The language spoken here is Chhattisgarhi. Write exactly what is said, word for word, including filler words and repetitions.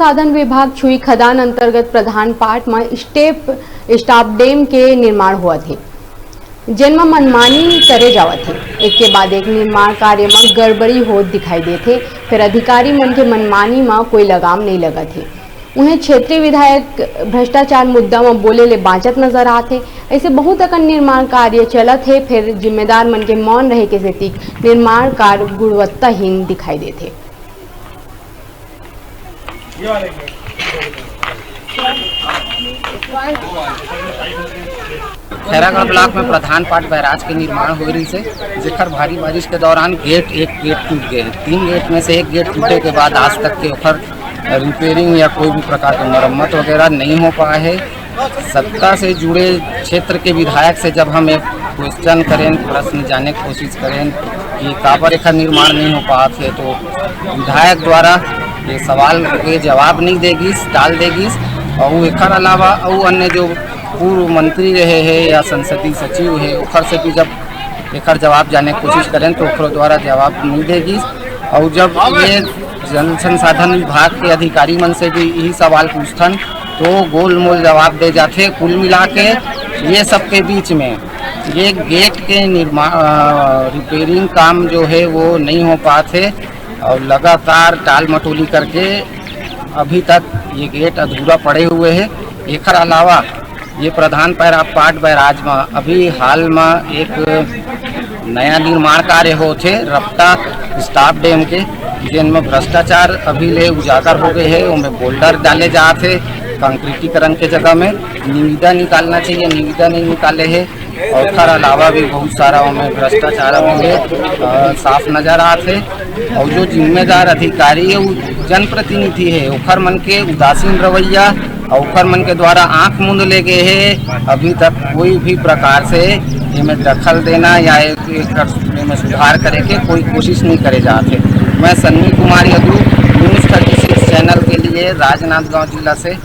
संसाधन विभाग छुई खदान अंतर्गत प्रधान पाट म स्टेप स्टॉप डैम के निर्माण होवत हे, जेन म मनमानी करे जावत हे। एक के बाद एक निर्माण कार्य म गड़बड़ी होत दिखाई देत हे, फेर अधिकारी मन के मनमानी म कोई लगाम नइ लगत हे। उहें क्षेत्रीय विधायक भ्रष्टाचार मुद्दा म बोले ले बांचत नजर आत हे। ऐसे बहुत अकन निर्माण कार्य चलत हे, फेर जिम्मेदार मन के मौन रहे के सेती निर्माण कार्य गुणवत्ताहीन दिखाई देत हे। खैरागढ़ ब्लॉक में प्रधान पाट बैराज के निर्माण हो रही से, जेकर भारी बारिश के दौरान गेट, एक गेट टूट गए हैं। तीन गेट में से एक गेट टूटे के बाद आज तक के ओकर रिपेयरिंग या कोई भी प्रकार का मरम्मत वगैरह नहीं हो पाया है। सत्ता से जुड़े क्षेत्र के विधायक से जब हम एक क्वेश्चन करें, प्रश्न जाने की कोशिश करें कि काबर एकर निर्माण नहीं हो पात है, तो विधायक द्वारा ये सवाल के जवाब नहीं देगिस, टाल देगिस। और एकर अलावा अउ अन्य जो पूर्व मंत्री रहे हैं या संसदीय सचिव है, ओकर से भी जब एकर जवाब जाने की कोशिश करें तो ओकरो द्वारा जवाब नहीं देगिस। और जब ये जल संसाधन विभाग के अधिकारी मन से भी यही सवाल पूछथन तो गोल मोल जवाब दे जाथे। कुल मिला के ये सब के बीच में ये गेट के निर्माण, रिपेयरिंग काम जो है वो नहीं हो पात है और लगातार टाल मटोली करके अभी तक ये गेट अधूरा पड़े हुए है। एकर अलावा ये प्रधान पाट बैराज में अभी हाल में एक नया निर्माण कार्य होथे रपटा स्टॉप डैम के, जेन में भ्रष्टाचार अभी ले उजागर हो गए है। ओमे बोल्डर डाले जात है कंक्रीटीकरण के जगह में। निविदा निकालना चाहिए, निविदा नहीं निकाले है। और ओकर अलावा भी बहुत सारा ओमे भ्रष्टाचार अभी ले, अ, साफ नजर आत है। और जो जिम्मेदार अधिकारी है, वो जनप्रतिनिधि है, ओकर मन के उदासीन रवैया और ओकर मन के द्वारा आंख मूंद ले गए है। अभी तक कोई भी प्रकार से एमे दखल देना या एक, एक में सुधार करे के कोई कोशिश नहीं करे जात है। मैं Sunny Kumar Yadu, news thirty six channel के लिए राजनांदगांव जिला से।